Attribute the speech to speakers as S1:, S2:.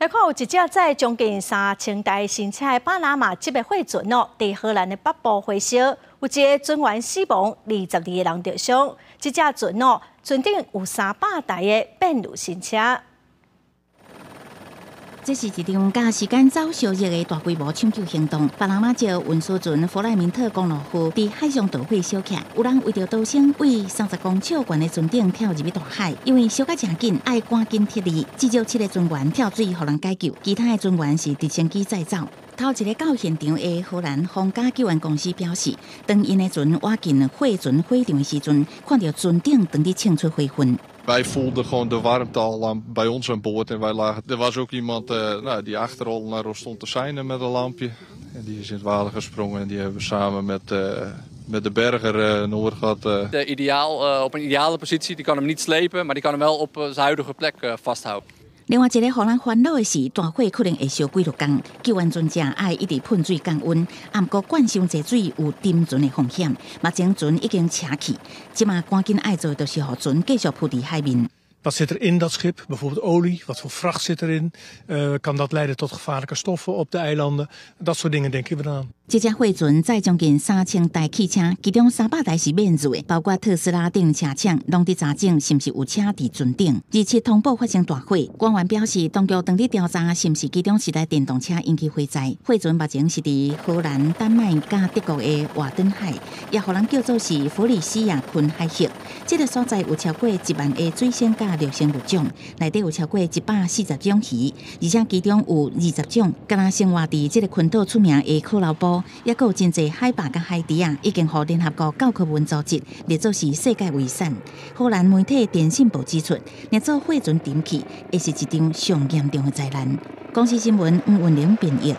S1: 來看有一隻載將近3000台新車的巴拿馬籍的貨船哦，佇荷蘭的北部火燒，有一个船員死亡，22個人著傷。這隻船哦，船頂有300台的變路新車。
S2: 這是一場佮時間走相熱的大規模搶救行動。巴拿馬籍運輸船弗萊明特公路號佇海上導火燒起來，有人為著逃生，為30公尺懸的船頂跳入去大海，因為燒甲誠緊，愛趕緊撤離。至少七个船員跳水予人解救，其他的船員是直升機載走。頭一个到現場的荷蘭皇家救援公司表示，當𪜶的船倚近貨船火場的時陣，看著船頂當佇衝出火雲。
S3: Wij voelden gewoon de warmte al bij ons aan boord. En wij lagen, er was ook iemand nou, die achterop naar ons stond te seinen met een lampje. En die is in het water gesprongen en die hebben we samen met de berger Noordgat.
S4: Op een ideale positie, die kan hem niet slepen, maar die kan hem wel op zijn huidige plek vasthouden.
S2: 另外一个予人煩惱的是，大火可能會燒幾落工，救援船隻愛一直噴水降溫，毋過灌傷濟水有沉船的風險。目前船已經斜去，這馬趕緊愛做的就是予船繼續浮佇海面。
S5: Wat zit er in dat schip? Bijvoorbeeld olie. Wat voor vracht zit erin? Kan dat leiden tot gevaarlijke stoffen op de eilanden? Dat soort dingen denken we dan aan.
S2: 這隻貨船載將近3000台汽車，其中300台是免稅的，包括特斯拉等車廠，攏佇查證是毋是有車佇船頂。27通報發生大火，官員表示，當局當佇調查是毋是其中一台電動車引起火災。貨船目前是佇荷蘭、丹麥佮德國的瓦登海，也予人叫做是弗里西亞群海域。這个所在有超過1萬个水生佮陸生物種，內底有超過140種魚，而且其中有20種，敢若生活佇這个群島出名的可樂波，抑閣有真濟海豹佮海豬仔，已經予聯合國教科文組織列做是世界遺產。荷蘭媒體電信報指出，若做貨船沉去，會是一場上嚴重的災難。公視新聞吳文玲編譯。